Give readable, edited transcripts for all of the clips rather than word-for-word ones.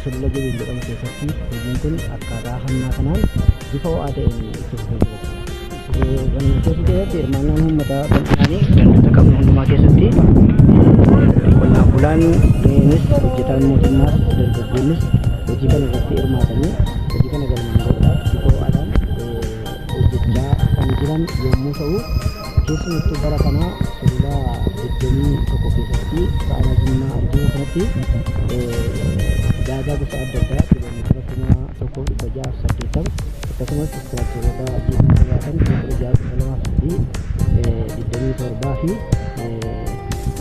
Sulula Gibee jedhamu keessatti hojiin kun akkaataa hammaa kanaan bifa ho'aa ta'een itti fufee jira. Gammachiisuu keessatti hirmaannaan uummataa bal'inaan gandoota qabnu hundumaa keessatti qonnaan bulaanis, hojjetaan mootummaas, dargaggoonnis hojii kana irratti hirmaatanii hojii kana galmaan gahuudhaaf bifa ho'aadhaan hojjechaa kan jiran yommuu ta'u, keessumattuu bara kana Sulula 21 keessatti aanaa Jimmaa Arjoo kanatti daagaa gosa adda addaa kiiloomeetira 1680, akkasumas istiraakcharoota jiidhinsa baatan 6227 fi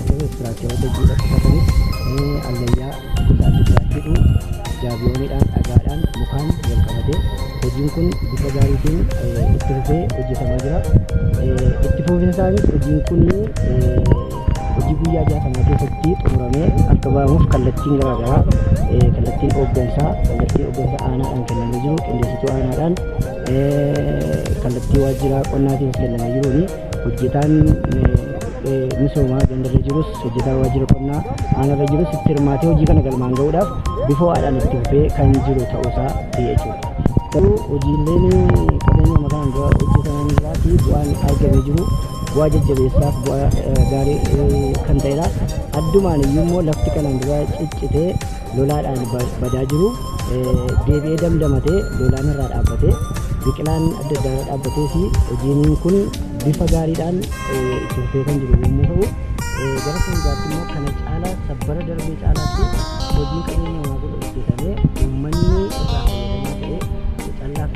akkasumas istiraakcharoota jiidha qusatanis allayyaa gosa adda addaa hidhuu, jaabiyooniidhaan, dhagaadhaan, mukaan wal qabatee hojiin kun bifa gaariitiin itti fufee hojjetamaa jira. Itti fufinsaanis hojiin kun hojii guyyaa 60 keessatti xumuramee akka ba'amuuf kallattiin garaagaraa, kallattiin hooggansaa aanaadhaan kennamee jiru, qindeessituu aanaadhaan, kallattii waajjira qonnaatiin kennamee jiruuni hojjetaan misoomaa gandarra jirus, hojjetaan waajjira qonnaa aanarra jirus itti hirmaatee hojii kana galmaan gahuudhaaf bifa ho'aadhaan itti fufee kan jiru ta'uusaa jechuudha. Garuu hojiileen qabeenya kanaan dura hojjetaman irraati bu'aan argamee jiru bu'aa jajjabeessaaf bu'aa gaarii kan ta'edha. Addumaan iyyuu immoo lafti kanaan dura ciccitee lolaadhaan badaa jiru deebi'ee damdamatee, lolaan irraa dhaabbatee, biqilaan adda addaa irra dhaabbatee fi hojiin kun bifa gaariidhaan itti fufee kan jiru yommuu ta'u, gara fuulduraatti immoo kana caalaa, sabbara darbee caalaatti hojiin qabeenya uumamaa kun hojjetamee uummanni irraa fayyadamaa ta'ee callaaf